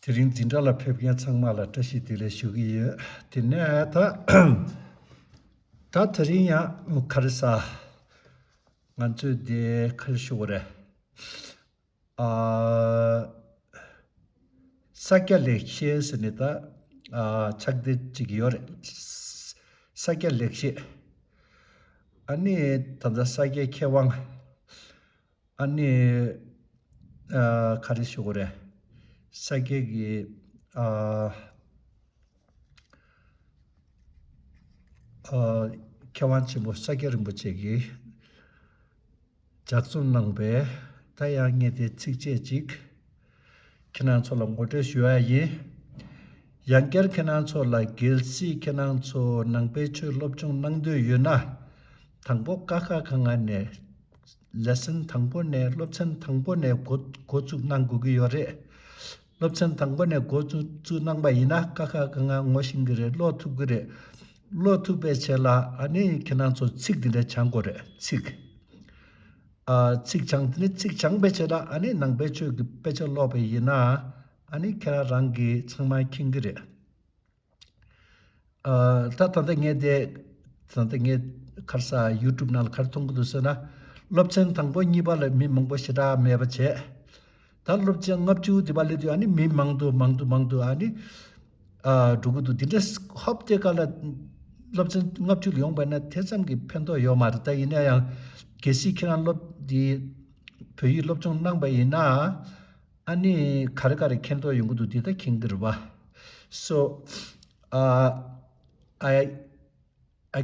Tiring tindala pepnya changmala tashi tile shugi tinne ta tarinya karisa nganchu de karishugore Sakya Lekshey sinita chakde chigiyore Sakya Lekshey ani tanda Sakya Kewang ani karishugore Sakya gi Kewang mo Sakya Rinpoche gi Jaksun nangbe tayange de chikche chik kenan chola ngote shuya yi Yanker kenan chola gelsi kenan cho nangbe chu lobchung nangdo yuna thangbo kaka kanga ne lesson thangbo ne lobchen thangbo ne gochuk nanggu gi yore lobchen thangbo ne gochuk nangba ina kaka kanga ngoshingire lo tugire lo tugbe chela ani kenan cho chik dinde changore chik 직장들이 직장 배치라 아니 낭 배치 배치 로베이나 아니 케라랑기 정말 킹그레 타탄데게 탄데게 카사 유튜브 날 카통도서나 롭천 당보 니발 미망보시라 메바체 달롭천 납주 디발레디 아니 미망도 망도 아니 두구도 디레스 합데깔라 롭천 납주 용바나 태sam기 편도 요마르다 이내야 게시키란 롭디 베이 롭종 낭바이나 아니 가르가르 켄도 연구도 디다 킹들바 so I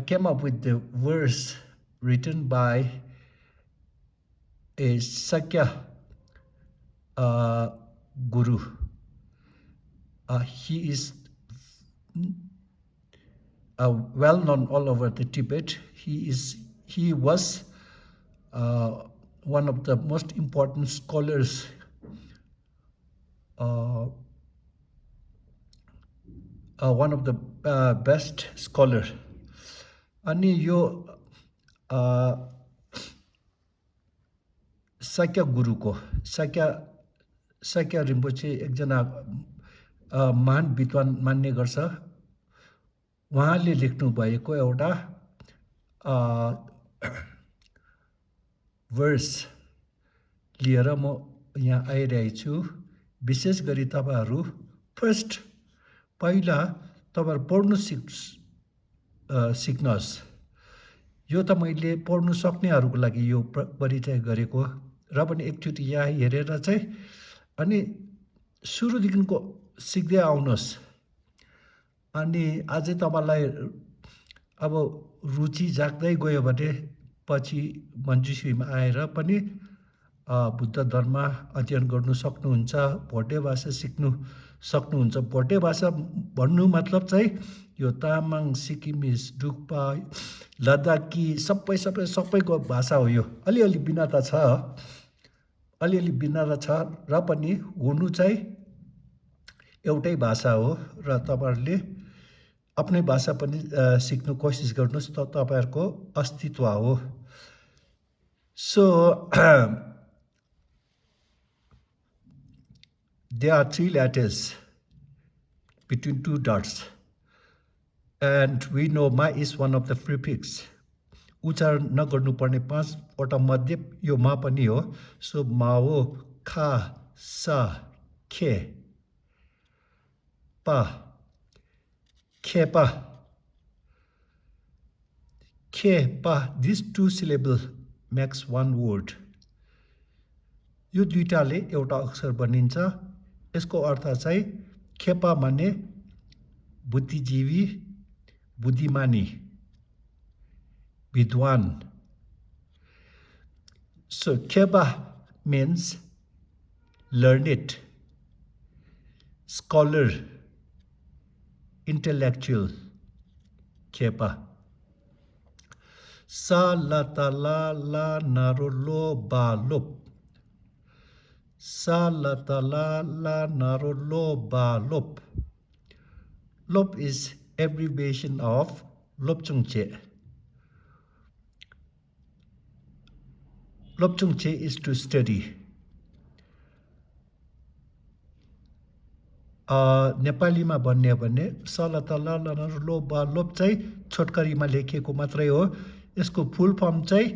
came up with the verse written by a Sakya Guru. He is well known all over the Tibet. He was one of the most important scholars one of the best scholar ani yo Sakya Guru ko Sakya Rinpoche एकजना महान विद्वान मान्ने गर्छ उहाँले लेख्नु भएको एउटा verse लिएर म यहाँ आइरहेको छु विशेष गरी तपाईहरु फर्स्ट पहिला तपाईहरु पढ्नु सिक्नुहोस् यो त मैले पढ्नु सक्नेहरुको लागि यो परिचय गरेको र पनि एकचोटी यहाँ हेरेर चाहिँ अनि सुरुदेखिको सिक्दै आउनुहोस् अनि अझै तपाईलाई अब रुचि जाग्दै गयो भने पछि मञ्जुश्रीमा आएर पनि बुद्ध धर्म अध्ययन गर्नु सक्नुहुन्छ भोटे भाषा सिक्नु सक्नुहुन्छ भोटे भाषा भन्नु मतलब चाहिँ यो तामाङ सिक्किमिस डुक्पा लद्दाखी सबैको भाषा हो यो अलिअलि भिन्नता छ र पनि हुनु चाहिँ एउटै भाषा हो र तपाईहरुले आफ्नै भाषा पनि सिक्नु कोसिस गर्नुस् त तपाईहरुको अस्तित्व हो so there are three letters between two dots and we know ma is one of the prefix उच्चारण नगर्नु पर्ने पाँचवटा मध्ये यो मा पनि हो सो मा हो खा सा खे पा खेपा खेपा these two syllables makes one word यो दुईटाले एउटा अक्षर बनिन्छ यसको अर्थ चाहिँ खेपा माने बुद्धिजीवी बुद्धिमानी विद्वान so खेपा means learned scholar intellectual खेपा sa la ta la la naro lo ba lop sa la ta la la naro lo ba lop lop is abbreviation of lopchungche lopchungche is to study नेपालीमा भन्ने हो भने सल तल ल लोप ब लोप चाहिँ छोटकरीमा लेखिएको मात्रै हो। यसको फुल फर्म चाहिँ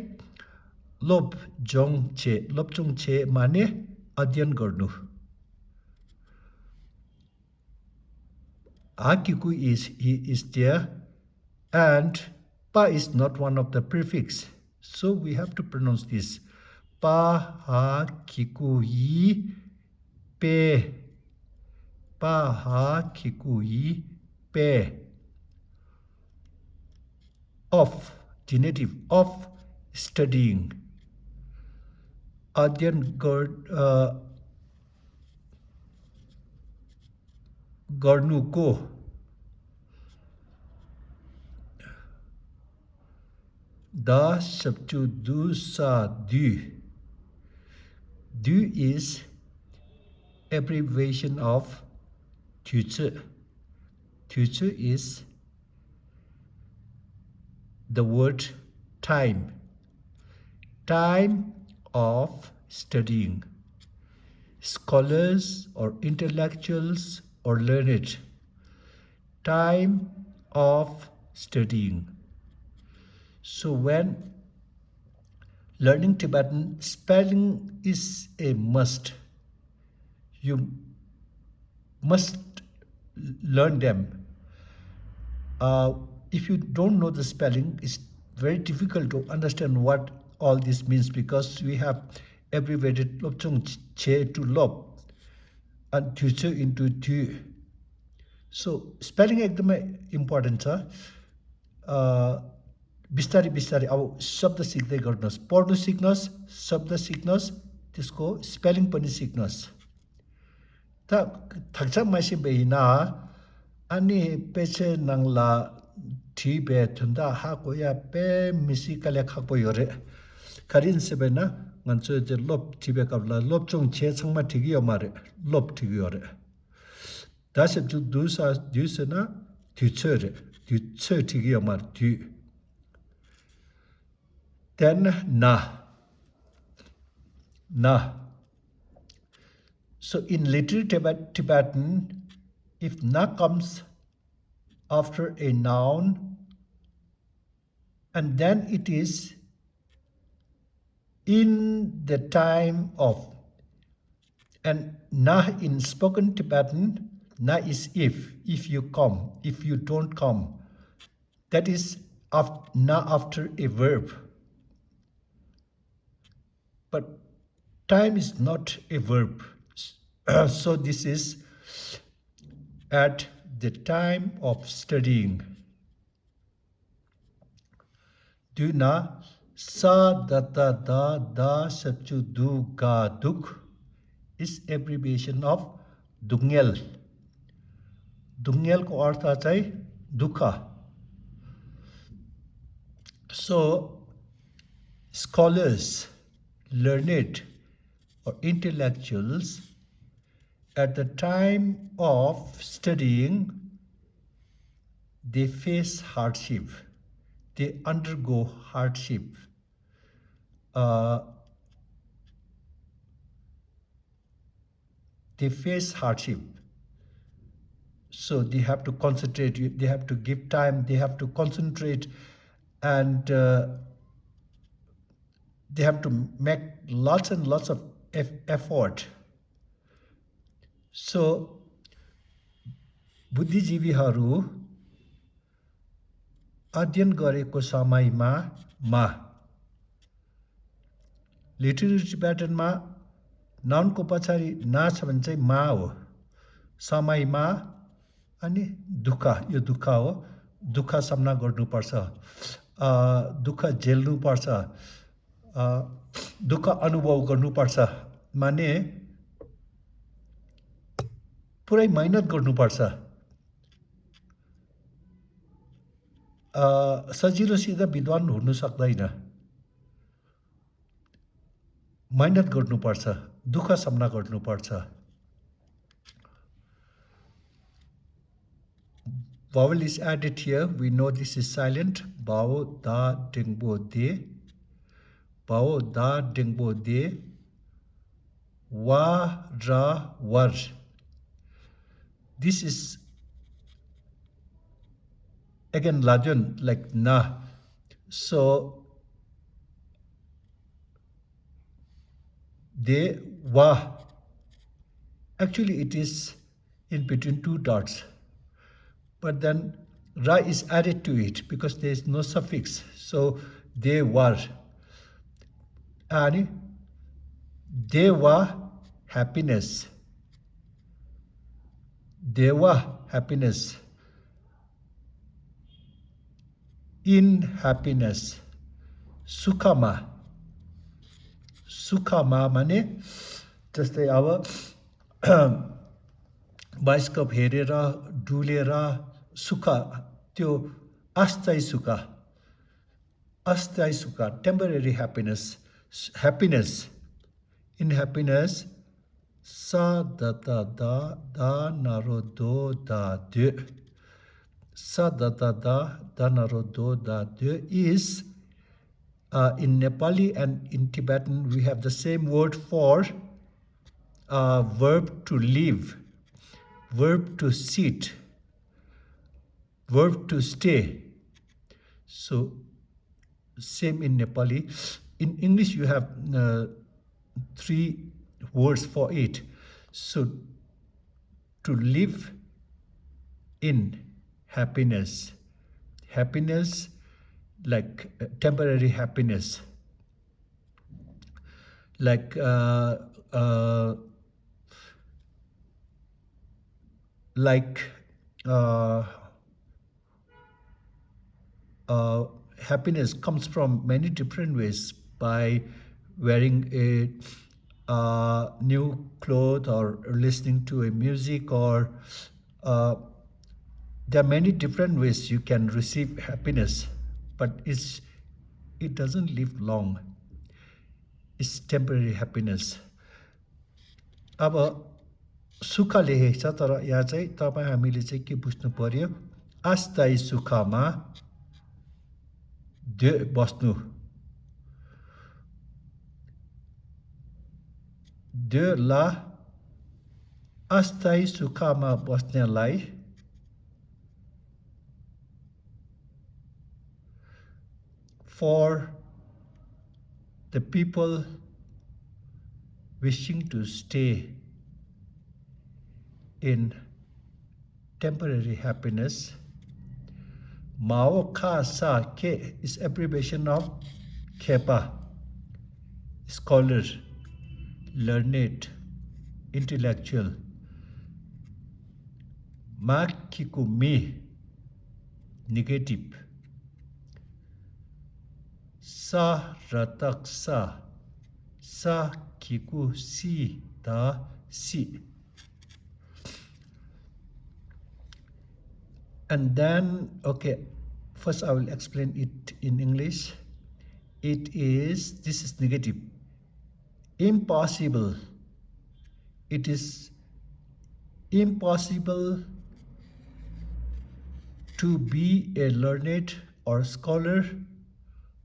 लोप्चुङ छे माने अध्ययन गर्नु। Hakiku is there, and pa is not one of the prefix, so we have to pronounce this pa ha kiku yi pe, pa ha kiku yi pe. Of, genitive of studying. Adyan garnuko. Da sabchu du sa du. Du is abbreviation of tutu. Tutu is the word time. Time of studying. Scholars or intellectuals or learned. Time of studying. So when learning Tibetan, spelling is a must. You must learn them. If you don't know the spelling, it's very difficult to understand what all this means, because we have abbreviated lopchung che to lop and tutu into tu. So spelling एकदमै important छ। बिस्तारै बिस्तारै अब शब्द सिक्दै गर्नुहोस्, पढ्नु सिक्नुहोस्, शब्द सिक्नुहोस्, त्यसको स्पेलिङ पनि सिक्नुहोस्। त थक्छ माइसी बेहिना अनि पेचे नङला ठिबे थन्दा हाको या पे मिसी कले खाको योरे खरिन से बेना ngανছো जे लोप ठिबे कबला लोप चोङ छे छङमा ठिगी मारे लोप ठिगी योरे दासे जु दुसना थ्युचरे थ्युच ठिगी मार थ्यु then na. So in literary Tibetan, if na comes after a noun and then it is in the time of, and na in spoken Tibetan, na is if you come, if you don't come, that is na after a verb. But time is not a verb. So this is at the time of studying. Do na sa data da sabchu du ga duk is abbreviation of dungel. Dungel ko artha chai dukha. So scholars, learned or intellectuals at the time of studying, they face hardship, they undergo hardship. They face hardship. So they have to concentrate, they have to give time, they have to concentrate, and they have to make lots and lots of effort. So बुद्धिजीवीहरू अध्ययन गरेको समयमा मा literary टिबेटनमा नाउनको पछाडि ना छ भने चाहिँ मा हो, समयमा अनि दुःख, यो दुःख हो, दुःख सामना गर्नुपर्छ, दुःख झेल्नुपर्छ, दुःख अनुभव गर्नुपर्छ, माने पुरै मेहनत गर्नुपर्छ। सजिलोसित विद्वान हुनु सक्दैन, मेहनत गर्नुपर्छ, दुःख सामना गर्नुपर्छ। Vowel is added here. We know this is silent. Bao da dingbo de. Bao da dingbo de. Wa ra war. This is again Lajan, like na. So de wa. Actually, it is in between two dots. But then ra is added to it because there is no suffix. So they were. And they were happiness. They were happiness. In happiness. Sukhama. Sukhama mane जस्तै अब bioscope हेरेर डुलेर सुख त्यो अस्थायी सुख temporary happiness in happiness sa da da da da naro do da de sa da da da naro do da de is in Nepali and in Tibetan we have the same word for verb to live, verb to sit, verb to stay. So same in Nepali. In English you have 3 words for it. So to live in happiness, happiness like temporary happiness, like happiness comes from many different ways, by wearing a new clothes or listening to a music, or there are many different ways you can receive happiness, but it doesn't live long. It's temporary happiness. अब सुख लेखेको छ, तर यहाँ चाहिँ तपाईँ हामीले चाहिँ के बुझ्नु पर्यो, अस्थायी सुखमा बस्नु, ला अस्थायी सुखमा बस्नेलाई for the people wishing to stay in temporary happiness. Mao Ka Sa Ke is abbreviation of Khepa, scholar, learned, intellectual. Ma Kiku Mi, negative. Sa Ratak Sa Kiku Si Da Si. And then, okay, first I will explain it in English. This is negative. Impossible. It is impossible to be a learned or scholar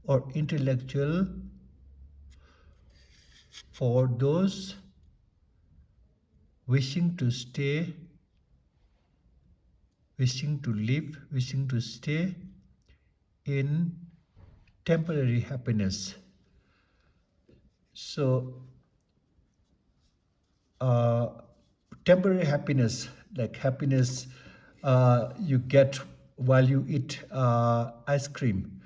or intellectual for those wishing to stay, wishing to live, wishing to stay in temporary happiness. So, temporary happiness, like happiness you get while you eat ice cream.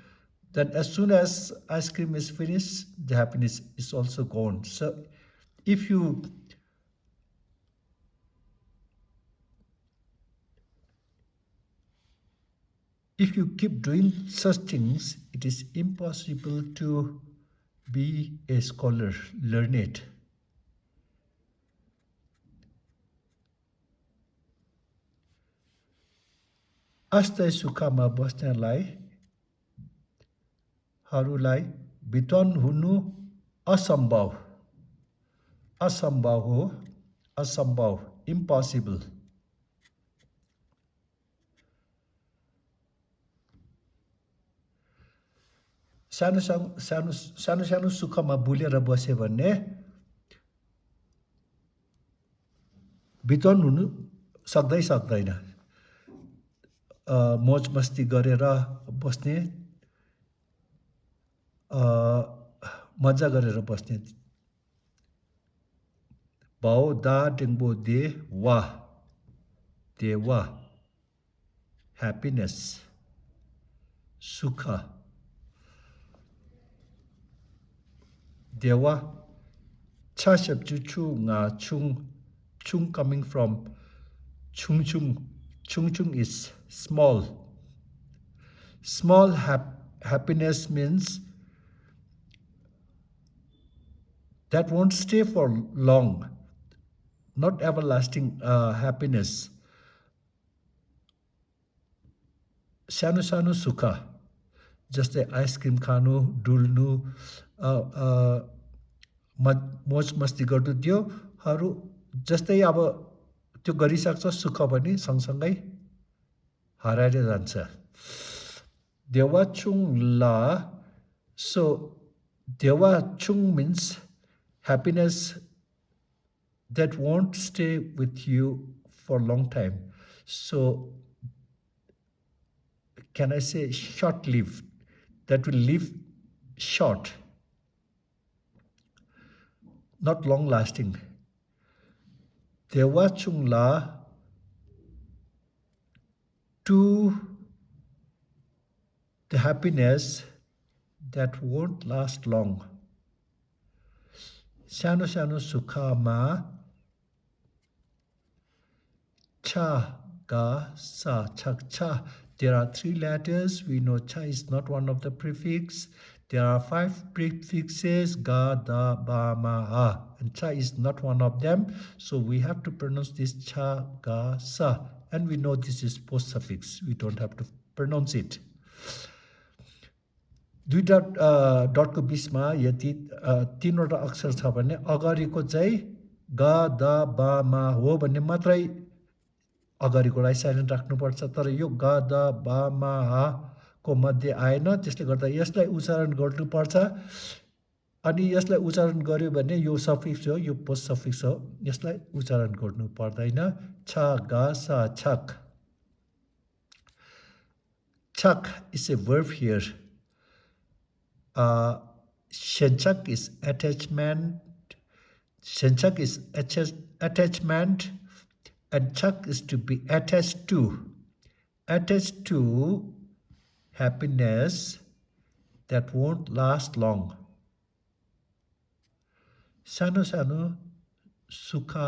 Then as soon as ice cream is finished, the happiness is also gone. So if you keep doing such things, it is impossible to be a scholar, learned. अस्थायी सुखमा बस्नेलाई हरूलाई विद्वान हुनु असम्भव हो, असम्भव, impossible. सानो सुखमा बुलेर बस्यो भने विद्वान हुनु सक्दै सक्दैन मोज मस्ती गरेर बस्ने मजा गरेर बस्ने भाउ दा टेङ्बो दे वा देवा ह्याप्पिनेस सुख देवा cha shep chu chu nga chung coming from chung chung is small happiness means that won't stay for long, not everlasting happiness. सानो सानो सुख जस्तै आइसक्रिम खानु डुल्नु मोज मस्ती गर्नु त्योहरू जस्तै अब त्यो गरिसक्छ सुख पनि सँगसँगै हराएर जान्छ देवा चुङ ला so देवा चुङ means happiness that won't stay with you for a long time. So can I say short-lived, that will live short, not long-lasting. Dewa chung la to the happiness that won't last long. Sano sano sukha ma cha ga sa chak cha. There are 3 letters. We know cha is not one of the prefix. There are 5 prefixes ga, da, ba, ma, ha. And cha is not one of them. So we have to pronounce this cha, ga, sa. And we know this is post suffix. We don't have to pronounce it. दुईटा डटको बिचमा यदि 3 वटा अक्षर छ भने अगाडिको चाहिँ ग the ब म हो भन्ने मात्रै अगाडिकोलाई साइलेन्ट राख्नुपर्छ तर यो ग द ब म ह को मध्ये आएन त्यसले गर्दा यसलाई उच्चारण गर्नुपर्छ अनि यसलाई उच्चारण गर्यो भने यो सफिक्स हो यो पोस्ट सफिक्स हो यसलाई उच्चारण गर्नु पर्दैन छ ग स छक छक is a verb here. Shenchak is attachment. Shenchak is attachment, and chak is to be attached to. Attached to happiness that won't last long. Sano sano sukha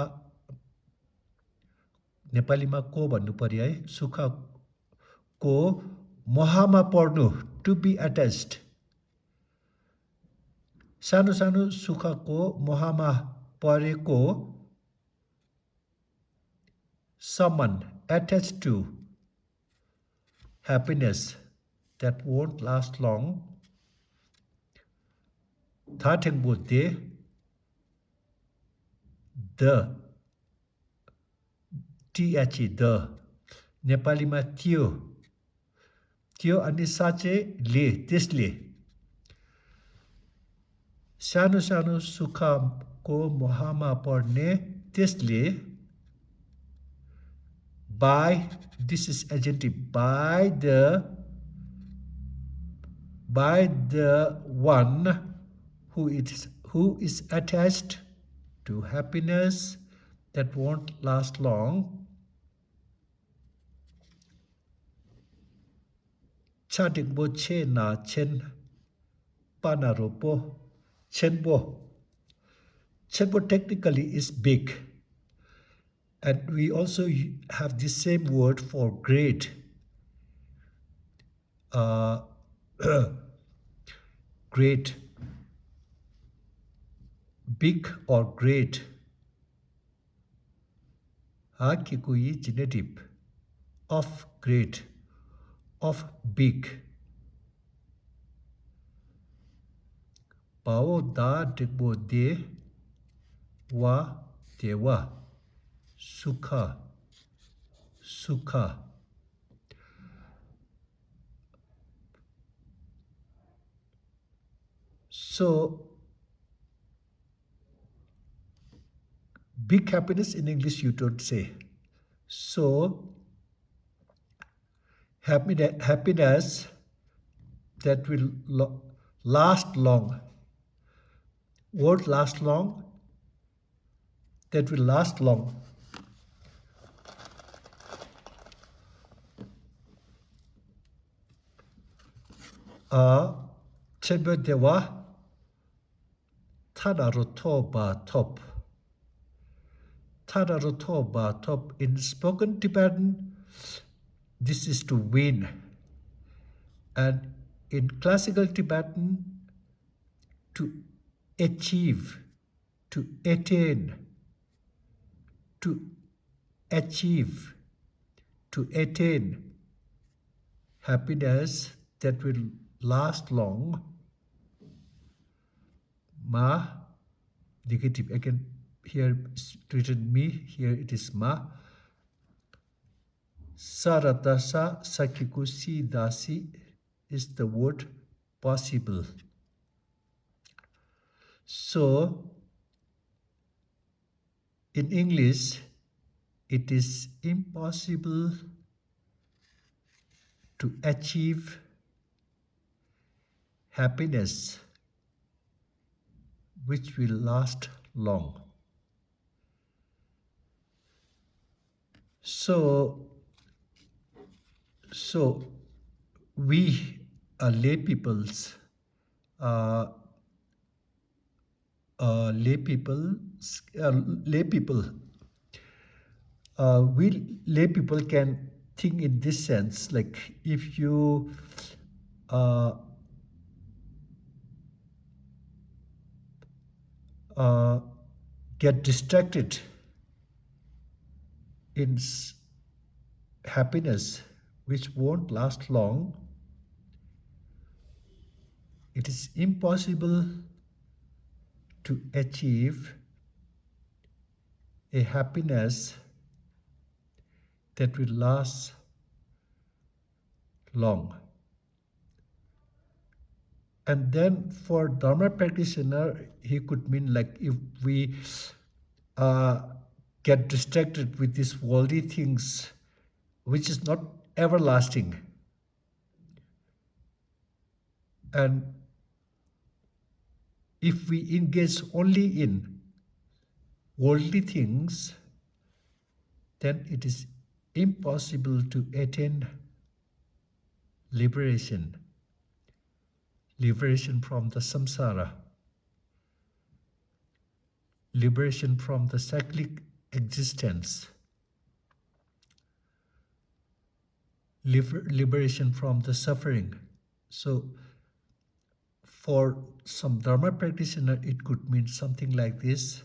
नेपालीमा को भन्नु पर्यो है सुख को मोहमा पर्नु to be attached. सानो सानो सुखको मोहमा परेको someone attached to happiness that won't last long. Thatengbo de the the नेपालीमा त्यो अनि साचे ले त्यसले सानो सानो सुखको मोहमा पर्ने त्यसले by this is adjective by the one who is attached to happiness that won't last long. Chatingbo che na chen panaropo chenbo technically is big. And we also have the same word for great. Great. Big or great. Kikui genitive. Of great. Of big. Pao da debo de wa dewa. Sukha. So, big happiness in English you don't say. So happiness that will last long, won't last long, that will last long. Chebedewa Tadaroto ba top. Tadaroto ba top. In spoken Tibetan, this is to win. And in classical Tibetan, to achieve, to attain, to achieve, to attain happiness that will last long. Ma, negative. Again, here it's written me, here it is ma. Saratasa sakikusi dasi is the word possible. So, in English, it is impossible to achieve happiness which will last long. So we lay peoples, we lay people can think in this sense, like if you get distracted in happiness which won't last long, it is impossible to achieve a happiness that will last long. And then for Dharma practitioner, he could mean like if we get distracted with these worldly things, which is not everlasting, and if we engage only in worldly things, then it is impossible to attain liberation from the samsara, liberation from the cyclic existence, liberation from the suffering. So for some Dharma practitioner, it could mean something like this.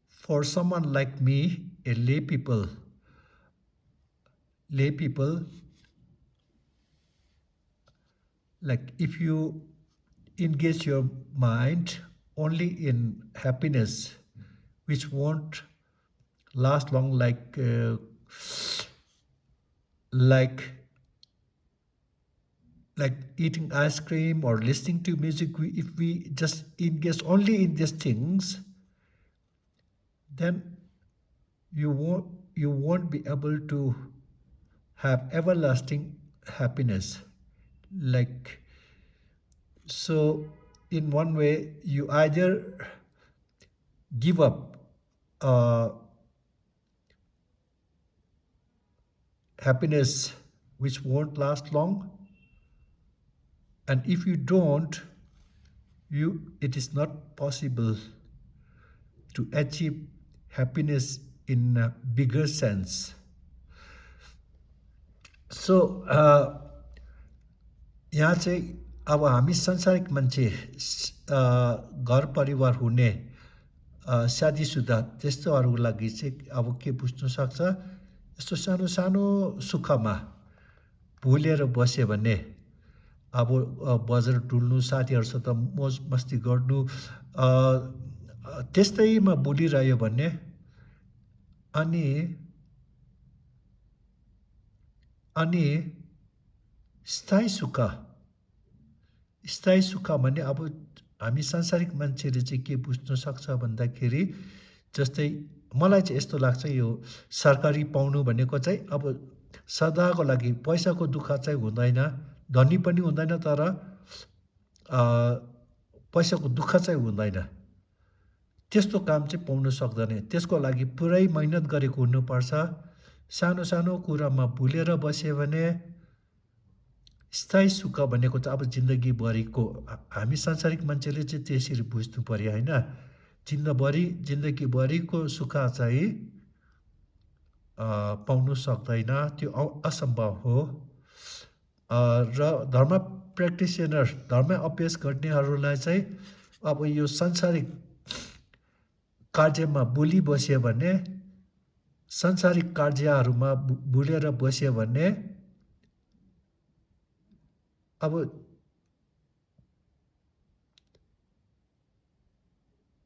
For someone like me, a lay people, like if you engage your mind only in happiness, which won't last long, like eating ice cream or listening to music, if we just engage only in these things, then you won't be able to have everlasting happiness. Like, so in one way, you either give up happiness which won't last long, and if you don't, it is not possible to achieve happiness in a bigger sense. So यहाँ चाहिँ अब हामी संसारिक मान्छे, घर परिवार हुने, शादीशुदा त्यस्तोहरूको लागि चाहिँ अब के बुझ्न सक्छ, यस्तो सानो सानो सुखमा भुलेर बस्यो भने, अब बजार डुल्नु, साथीहरूसित मोज मस्ती गर्नु, त्यस्तैमा बुलिरह्यो भने, अनि स्थायी सुख भने अब हामी सांसारिक मान्छेले चाहिँ के बुझ्न सक्छ भन्दाखेरि, जस्तै मलाई चाहिँ यस्तो लाग्छ यो सरकारी पाउनु भनेको चाहिँ अब सदाको लागि पैसाको दुःख चाहिँ हुँदैन, धनी पनि हुँदैन, तर पैसाको दुःख चाहिँ हुँदैन। त्यस्तो काम चाहिँ पाउन सक्दैन। त्यसको लागि पुरै मेहनत गरेको हुनुपर्छ। सानो सानो कुरामा भुलेर बस्यो भने स्थायी सुख भनेको चाहिँ अब जिन्दगीभरिको हामी सांसारिक मान्छेले चाहिँ त्यसरी बुझ्नु पर्यो होइन। जिन्दगीभरिको सुख चाहिँ पाउनु सक्दैन, त्यो असम्भव हो। र धर्म प्र्याक्टिसनर, धर्म अभ्यास गर्नेहरूलाई चाहिँ अब यो सांसारिक कार्यमा बुली बस्यो भने, सांसारिक कार्यहरूमा भुलेर बस्यो भने अब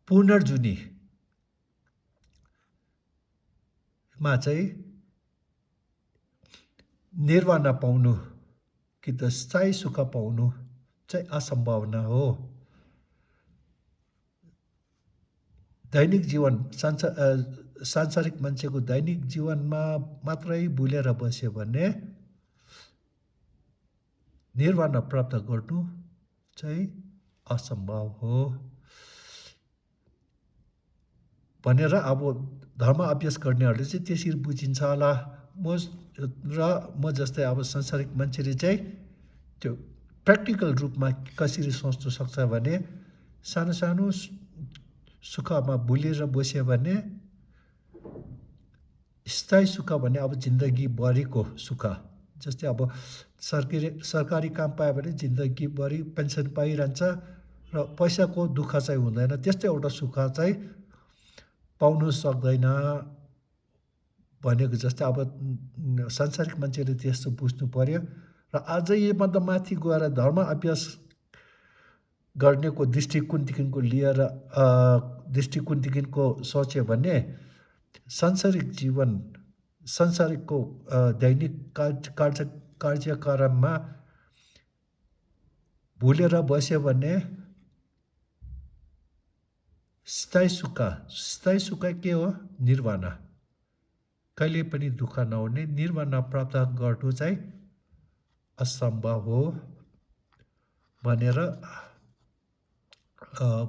पुनर्जुनीमा चाहिँ निर्वाणा पाउनु कि त स्थायी सुख पाउनु चाहिँ असम्भावना हो। दैनिक जीवन सांसारिक मान्छेको दैनिक जीवनमा मात्रै भुलेर बस्यो भने निर्वाणा प्राप्त गर्नु चाहिँ असम्भव हो भनेर अब धर्म अभ्यास गर्नेहरूले चाहिँ त्यसरी बुझिन्छ होला। म जस्तै अब सांसारिक मान्छेले चाहिँ त्यो प्र्याक्टिकल रूपमा कसरी सोच्नु सक्छ भने सानो सानो सुखमा भुलेर बस्यो भने स्थायी सुख भने अब जिन्दगीभरिको सुख। जस्तै अब सरकारी काम पायो भने जिन्दगीभरि पेन्सन पाइरहन्छ र पैसाको दुःख चाहिँ हुँदैन। त्यस्तै एउटा सुख चाहिँ पाउनु सक्दैन भनेको जस्तै अब सांसारिक मान्छेले त्यस्तो बुझ्नु पर्यो। र अझै योभन्दा माथि गएर धर्म अभ्यास गर्नेको दृष्टिकोणदेखिको सोच्यो भने संसारिकको दैनिक कार्यक्रममा भुलेर बस्यो भने स्थायी सुख के हो? निर्वाणा। कहिले पनि दुःख नहुने निर्वाणा प्राप्त गर्नु चाहिँ असम्भव हो भनेर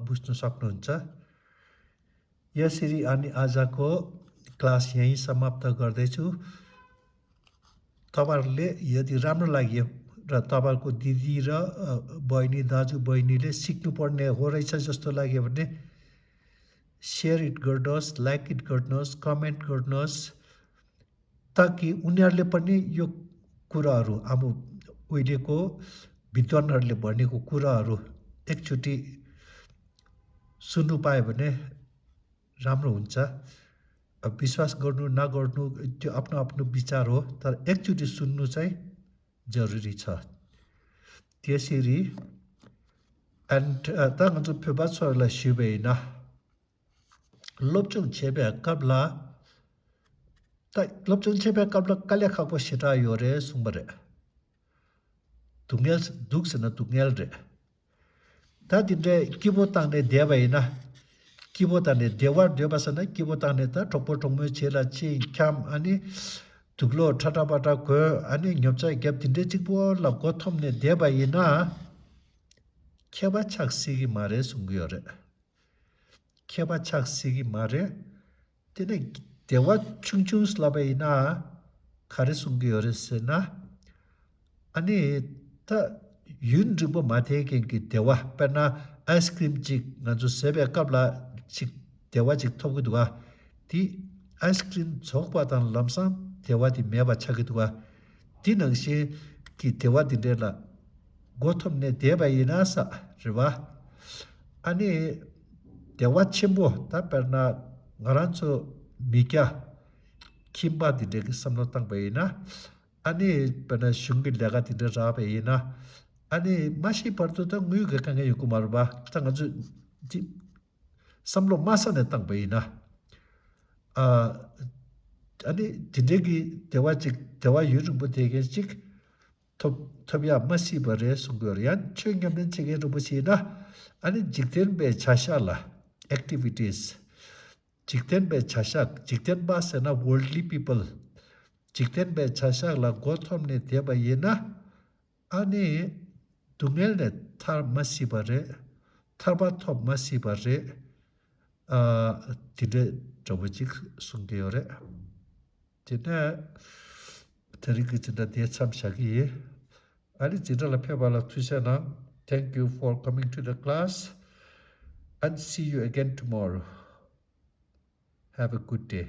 बुझ्न सक्नुहुन्छ। यसरी अनि आजको क्लास यहीँ समाप्त गर्दैछु। तपाईँहरूले यदि राम्रो लाग्यो र तपाईँहरूको दिदी र बहिनी दाजु बहिनीले सिक्नुपर्ने हो रहेछ जस्तो लाग्यो भने सेयर इट गर्नुहोस्, लाइक इट गर्नुहोस्, कमेन्ट गर्नुहोस्, ताकि उनीहरूले पनि यो कुराहरू अब उहिलेको विद्वानहरूले भनेको कुराहरू एकचोटि सुन्नु पायो भने राम्रो हुन्छ। विश्वास गर्नु नगर्नु त्यो आफ्नो आफ्नो विचार हो, तर एकचोटि सुन्नु चाहिँ जरुरी छ। त्यसरी 당은 좀 표바초를 시베이나 롭중 제배 갑라 롭중 제배 갑라 깔려하고 싫어 요래 숨버래 둥엘 둑스나 둥엘래 다딘데 기보땅네 대바이나 기보땅네 대와 대바서나 기보땅네 다 톡포톡모 제라치 캠 아니 두글로 타타바타 그 아니 nhập 갭딘데 직보 랍고 톰네 대바이나 케바 착시기 말에 숨겨래 케바 착시기 말에 때네 대와 충충 슬라베이나 가르 숨겨래스나 아니 다 윤르보 마테겐기 대와 빼나 아이스크림 직 나주 세베 갑라 직 대와 직 톱기도가 디 아이스크림 적바단 람상 대와디 메바 차기도가 디능시 기 대와디데라 고톰네 대바이나사 르바 아니 대와 쳔보 다페나 가란초 미캬 김바디데 삼노땅 바이나 아니 페나 슝기 레가 디데라 바이나 아니 마시 버토다 무유가 강에 유쿠마르바 땅아주 삼로 마사네 땅 바이나 아니 디데기 대와 유르부 되게직 톱이야 마시버레 송거리안 챙겨면 챙겨로 보시나 아니 직전에 자샤라 activities Jikten be chasak, jikten bas na worldly people. Jikten be chasak la gothom ne teba yena, ani dungel ne thar masibare, tharba top masibare, tide trabajik sungeyore. Tina tarikitida decham shagi. Ali tida la pebala tushana. Thank you for coming to the class and see you again tomorrow. Have a good day.